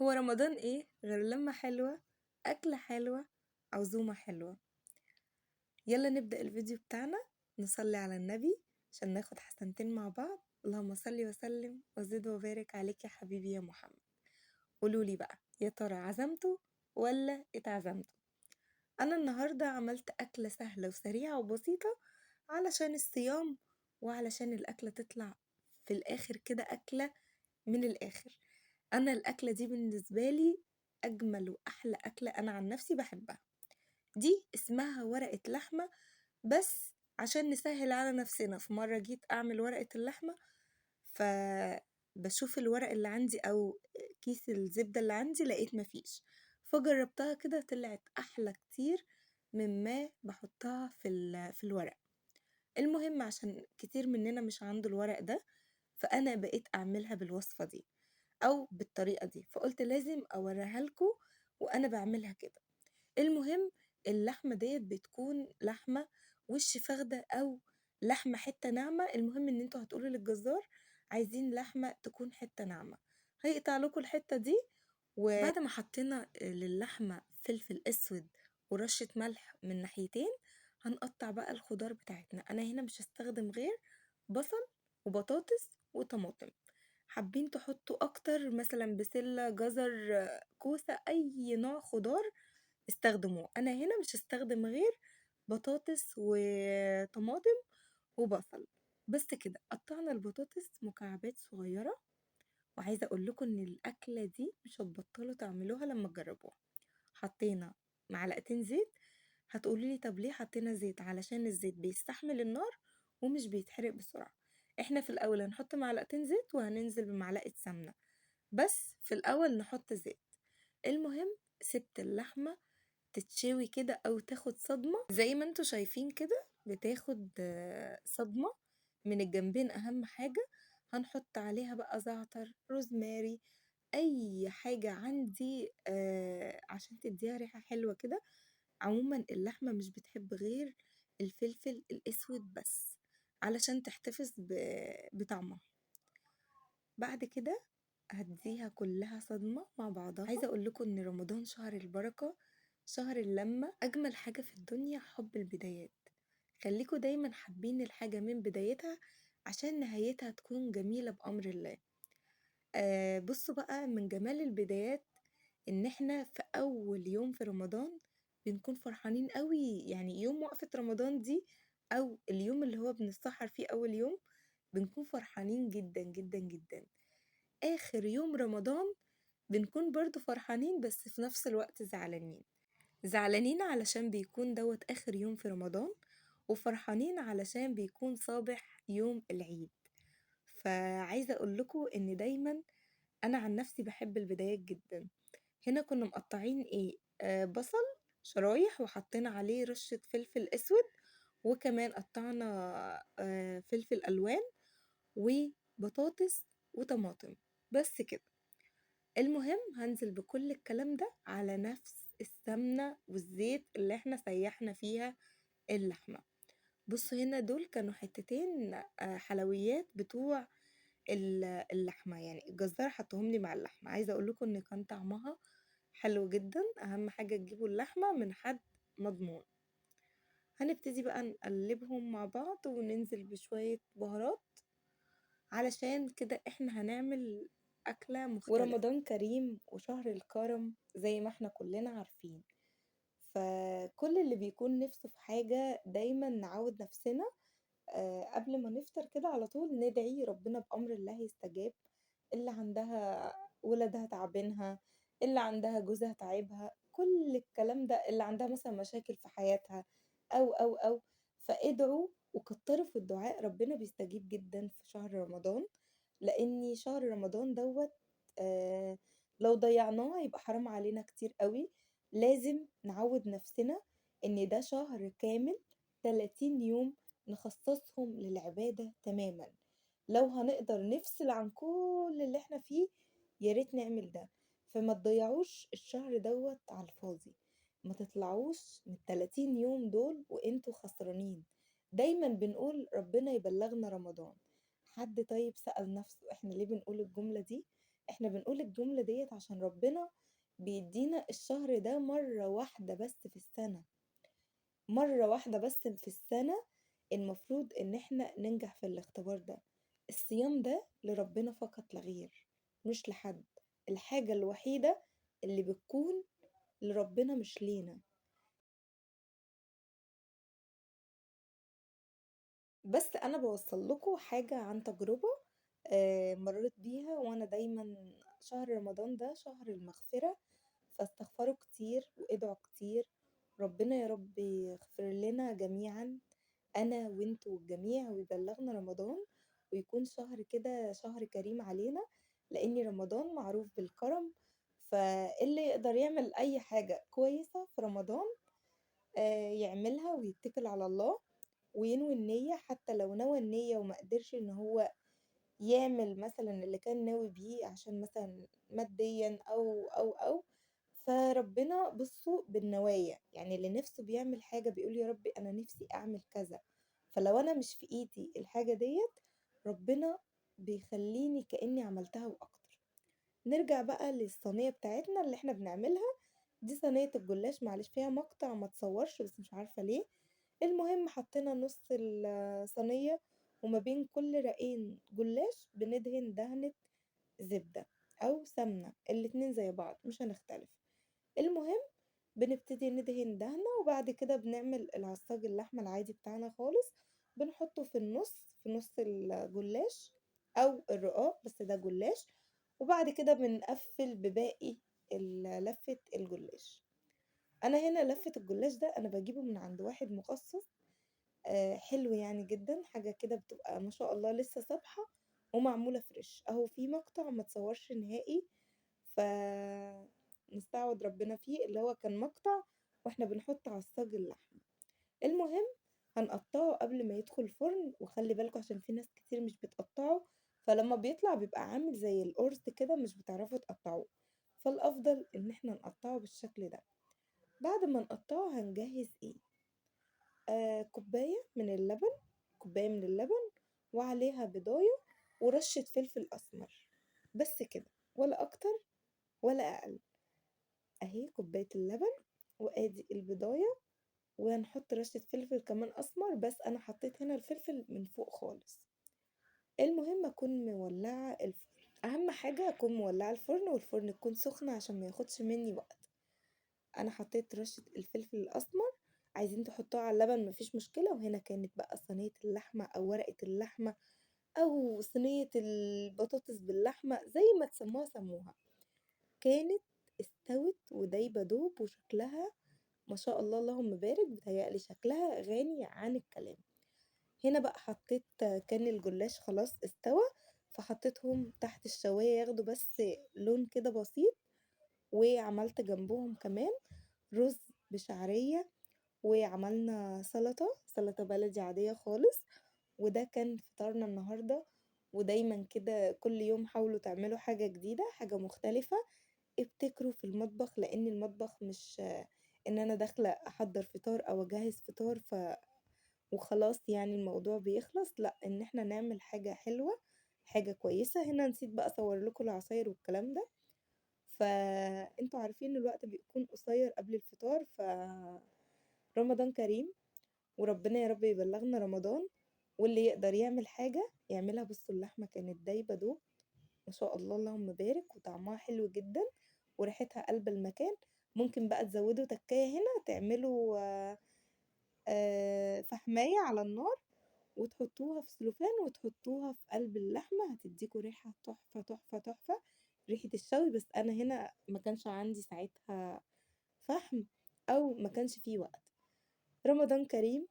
هو رمضان إيه غير لمة حلوة، أكلة حلوة، عزومة حلوة. يلا نبدأ الفيديو بتاعنا، نصلي على النبي عشان ناخد حسنتين مع بعض. اللهم صل وسلم وزد وبارك عليك يا حبيبي يا محمد. قولولي بقى يا ترى عزمتوا ولا اتعزمتوا؟ أنا النهاردة عملت أكلة سهلة وسريعة وبسيطة علشان الصيام وعلشان الأكلة تطلع في الآخر كده أكلة من الآخر. أنا الأكلة دي بالنسبة لي أجمل وأحلى أكلة أنا عن نفسي بحبها. دي اسمها ورقة لحمة، بس عشان نسهل على نفسنا في مرة جيت أعمل ورقة اللحمة فبشوف الورق اللي عندي أو كيس الزبدة اللي عندي لقيت مفيش، فجربتها كده طلعت أحلى كتير مما بحطها في الورق. المهم عشان كتير مننا مش عنده الورق ده، فأنا بقيت أعملها بالوصفة دي أو بالطريقة دي، فقلت لازم أوريها لكم وأنا بعملها كده. المهم اللحمة ديت بتكون لحمة وش فخدة أو لحمة حتة ناعمة. المهم إن انتوا هتقولوا للجزار عايزين لحمة تكون حتة ناعمة، هيقطع لكم الحتة دي. وبعد ما حطينا للحمة فلفل أسود ورشة ملح من ناحيتين، هنقطع بقى الخضار بتاعتنا. أنا هنا مش هستخدم غير بصل وبطاطس وطماطم. حابين تحطوا أكتر مثلا بسلة، جزر، كوسة، أي نوع خضار استخدموه. أنا هنا مش هستخدم غير بطاطس وطماطم وبصل بس كده. قطعنا البطاطس مكعبات صغيرة، وعايزة أقول لكم إن الأكلة دي مش هتبطلوا تعملوها لما تجربوها. حطينا معلقتين زيت. هتقولوا لي طب ليه حطينا زيت؟ علشان الزيت بيستحمل النار ومش بيتحرق بسرعة. احنا في الأول هنحط معلقتين زيت وهننزل بمعلقة سمنة، بس في الأول نحط زيت. المهم سبت اللحمة تتشوي كده أو تاخد صدمة زي ما انتوا شايفين كده، بتاخد صدمة من الجنبين. أهم حاجة هنحط عليها بقى زعتر، روزماري، أي حاجة عندي عشان تديها ريحة حلوة كده. عموما اللحمة مش بتحب غير الفلفل الأسود بس علشان تحتفظ بطعمها. بعد كده هديها كلها صدمة مع بعضها. عايزة أقول لكم إن رمضان شهر البركة، شهر اللمة، أجمل حاجة في الدنيا حب البدايات. خليكوا دايما حابين الحاجة من بدايتها عشان نهايتها تكون جميلة بأمر الله. بصوا بقى، من جمال البدايات إن إحنا في أول يوم في رمضان بنكون فرحانين قوي. يعني يوم وقفة رمضان دي أو اليوم اللي هو بنتسحر فيه أول يوم بنكون فرحانين جدا جدا جدا. آخر يوم رمضان بنكون برضو فرحانين بس في نفس الوقت زعلانين. زعلانين علشان بيكون دوت آخر يوم في رمضان، وفرحانين علشان بيكون صابح يوم العيد. فعايزة أقول لكم إن دايما أنا عن نفسي بحب البدايات جدا. هنا كنا مقطعين إيه؟ بصل شرايح وحطينا عليه رشة فلفل أسود، وكمان قطعنا فلفل ألوان وبطاطس وطماطم بس كده. المهم هنزل بكل الكلام ده على نفس السمنة والزيت اللي احنا سيحنا فيها اللحمة. بصوا هنا دول كانوا حتتين حلويات بتوع اللحمة، يعني الجزار حطهم لي مع اللحمة. عايزة اقول لكم ان كان طعمها حلو جدا. اهم حاجة تجيبوا اللحمة من حد مضمون. هنبتدي بقى نقلبهم مع بعض وننزل بشوية بهارات علشان كده احنا هنعمل أكلة مختلفة. ورمضان كريم وشهر الكرم زي ما احنا كلنا عارفين، فكل اللي بيكون نفسه في حاجة دايما نعود نفسنا قبل ما نفطر كده على طول ندعي ربنا بأمر الله يستجاب. اللي عندها ولادها تعبينها، اللي عندها جوزها تعبها، كل الكلام ده، اللي عندها مثلا مشاكل في حياتها أو أو أو فادعوا وكتروا في الدعاء. ربنا بيستجيب جدا في شهر رمضان، لأن شهر رمضان دوت لو ضيعناه يبقى حرام علينا كتير قوي. لازم نعود نفسنا إن ده شهر كامل 30 يوم نخصصهم للعبادة تماما. لو هنقدر نفصل عن كل اللي احنا فيه يا ريت نعمل ده. فما تضيعوش الشهر دوت على الفاضي، ما تطلعوش من 30 يوم دول وانتوا خسرانين. دايما بنقول ربنا يبلغنا رمضان. حد طيب سأل نفسه احنا ليه بنقول الجملة دي؟ إحنا بنقول الجملة ديّة عشان ربنا بيدّينا الشهر ده مرّة واحدة بس في السنة. مرّة واحدة بس في السنة المفروض إن إحنا ننجح في الاختبار ده. الصيام ده لربنا فقط لا غير، مش لحد. الحاجة الوحيدة اللي بتكون لربنا مش لينا. بس أنا باوصّل لكم حاجة عن تجربة مرّيت بيها، وأنا دايمًا شهر رمضان ده شهر المغفرة، فاستغفروا كتير وادعوا كتير، ربنا يا رب يغفر لنا جميعًا أنا وأنتم والجميع، ويبلغنا رمضان ويكون شهر كده شهر كريم علينا، لإن رمضان معروف بالكرم، فاللي يقدر يعمل أي حاجة كويسة في رمضان يعملها ويتكل على الله وينوي النية، حتى لو نوى النية وما قدرش إن هو يعمل مثلًا اللي كان ناوي بيه عشان مثلًا ماديًا أو، أو، أو، فربنا بصوا بالنوايا، يعني اللي نِفْسه بيعمل حاجة بيقول يا رب أنا نِفْسي أعمل كذا، فلو أنا مش في إيدي الحاجة ديّة ربنا بيخلّيني كإني عملتها وأكتر. نرجع بقى للصينية بتاعتنا اللي إحنا بنعملها، دي صينية الجلاش معلش فيها مقطع ما اتصورش بس مش عارفة ليه. المهم حطينا نُص الصينية وما بين كل رقين جلاش بندهن دهنة زبدة أو سمنة، الاتنين زي بعض مش هنختلف. المهم بنبتدي ندهن دهنة وبعد كده بنعمل العصاج اللحمة العادي بتاعنا خالص، بنحطه في النُص، في نُص الجلاش أو الرقاق بس ده جلاش، وبعد كده بنقفّل بباقي لفة الجلاش. أنا هنا لفة الجلاش ده أنا باجيبه من عند واحد مخصص حلو يعني جدًا، حاجة كده بتبقى ما شاء الله لسه صابحة ومعمولة fresh. أهو في مقطع ما اتصورش نهائي، فنستعوض ربنا فيه، اللي هو كان مقطع وإحنا بنحط عصاج اللحمة. المهم هنقطّعه قبل ما يدخل الفرن، وخلّي بالكم عشان في ناس كتير مش بتقطّعه، فلمّا بيطلع بيبقى عامل زي القرص كده مش بتعرفوا تقطّعوه، فالأفضل إن إحنا نقطّعه بالشكل ده. بعد ما نقطّعه هنجهّز إيه؟ كوباية من اللبن، كوباية من اللبن وعليها بيضاية ورشة فلفل أسمر، بس كده، ولا أكتر ولا أقل. أهي كوباية اللبن وآدي البيضاية، وهنحط رشة فلفل كمان أسمر، بس أنا حطيت هنا الفلفل من فوق خالص. المهم أكون مولعة الفرن، أهم حاجة أكون مولعة الفرن والفرن يكون سخن عشان ما ياخدش مني وقت. أنا حطيت رشة الفلفل الأسمر، عايزين تحطوها على اللبن مفيش مشكلة. وهنا كانت بقى صينية اللحمة أو ورقة اللحمة أو صينية البطاطس باللحمة زي ما تسموها سموها، كانت استوت ودايبة دوب وشكلها ما شاء الله اللهم بارك، بيتهيألي شكلها غني عن الكلام. هنا بقى حطيت، كان الجلاش خلاص استوى، فحطيتهم تحت الشواية ياخدوا بس لون كده بسيط، وعملت جنبهم كمان رز بشعرية، وعملنا سلطة، سلطة بلدي عادية خالص. وده كان فطارنا النهاردة. ودايما كده كل يوم حاولوا تعملوا حاجة جديدة، حاجة مختلفة، ابتكروا في المطبخ، لأن المطبخ مش إن أنا داخلة أحضر فطار أو أجهز فطار وخلاص يعني الموضوع بيخلص، لأ إن احنا نعمل حاجة حلوة، حاجة كويسة. هنا نسيت بقى أصور لكم العصاير والكلام ده، فانتوا عارفين الوقت بيكون قصير قبل الفطار. رمضان كريم، وربنا يا رب يبلغنا رمضان، واللي يقدر يعمل حاجة يعملها. بصوا اللحمة كانت دايبة دوب ما شاء الله اللهم بارك، وطعمها حلو جدا وريحتها قلب المكان. ممكن بقى تزودوا تكاية هنا، تعملوا فحماية على النار وتحطوها في سلوفان وتحطوها في قلب اللحمة، هتديكوا ريحة تحفة تحفة تحفة، ريحة الشوي. بس أنا هنا ما كانش عندي ساعتها فحم أو ما كانش فيه وقت. رمضان كريم،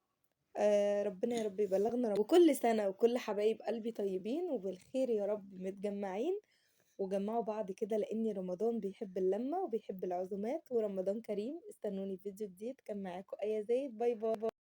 ربنا يا رب يبلغنا وكل سنة وكل حبايب قلبي طيبين وبالخير يا رب متجمعين، وجمعوا بعض كده، لأن رمضان بيحب اللمة وبيحب العزومات. ورمضان كريم. استنوني في فيديو جديد. كان معاكم آية زايد. bye bye.